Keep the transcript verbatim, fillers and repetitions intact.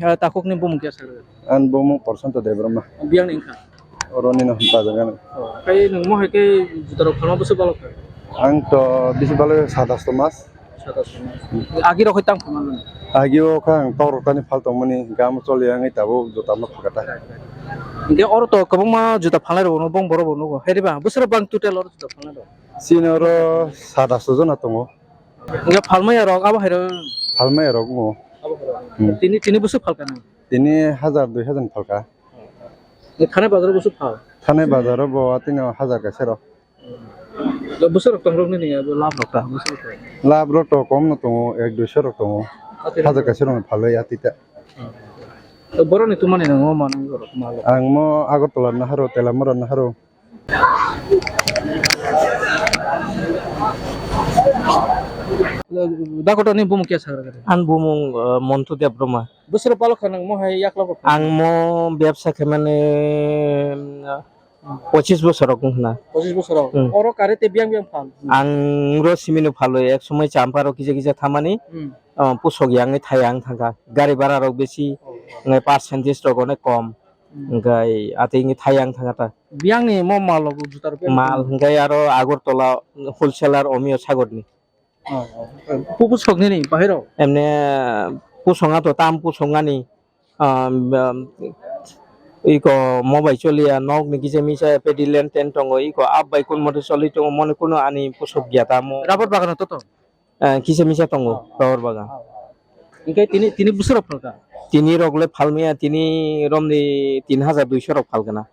Takhukni bumung khe aswk? Ani bumung Prasanta Debbarma. Biyang ni wngkha? Oroni no bazar gana. Kai nwng mo hai khe juta rok phalma bwswk balok kha? Ang to bisi balok satas to mas. Satas to mas. Agi rok hai tang phalma nang? Agi o kha ang tok rok tani phal tongmani gam choli ang tabuk juta ma phakata. Hingke oro to kwbangma juta phalnai rok no bong borok bo nugo. Hai riba bwswk bang total oro juta phalnai rok? Chini oro satas to jona tongo. Hingke phalmaya rok abo hai rok? Phalmaya rok no. Abo hai rok. Hmm. Tini, tini bwswk phalka nang? Tini hazar dui hazar ni phalka. Thanai bazar o bwswk phal? Thanai bazar o bo atino hazar kaisa rok. Bwswk rok tong rok nini abo lab rok ta bwswk rok? Lab rok to kom no tongo, ek duiso rok tongo. Hazar kaisa rok ni phalwi atita. Borok ni tumani nang o manwi rok malo. Ang mo Agartala naharo, Telamura naharo. Dakoto ni bumung kya sagra gari? An bumung, uh, Montu Debbarma. Bwswk balok kha nang mo hai yaklap rok? Ang mo bebsa khe mane, um, pochis bosor rok wng khna. Pochis bosor rok? Hmm. Oro kare te biyang biyang phal? Ang ro simino phalo, ek somoi champa rok kisa kisa thamani, hmm, uh, pusok yang thai ang thangkha. Gari bara rok besi, oh, ngai percentage rok onek kom. Hmm. Ngai atwi ngi thai ang thangkha ta. Biyang ni mo mal rok juta rok? Mal hingkai aro Agartala wholesaler Omio Sagor ni. Oh, oh. Pu-, pusok nini bahai rok? Emne pusonga to tam pusongani, um, um, iko mobai choliya, nok ni kisa misa pedi len ten tongo, iko ab bai kun mote choli tongo, mone kuno ani pusok giya tamo. Rabar bagano to to? Eh, kisa misa tongo, oh, rabar bagan. Oh, oh. Hingke tini, tini bwswk rok phalka? Tini rok le phalmaya, tini romni tin hazar duiso rok phalkana.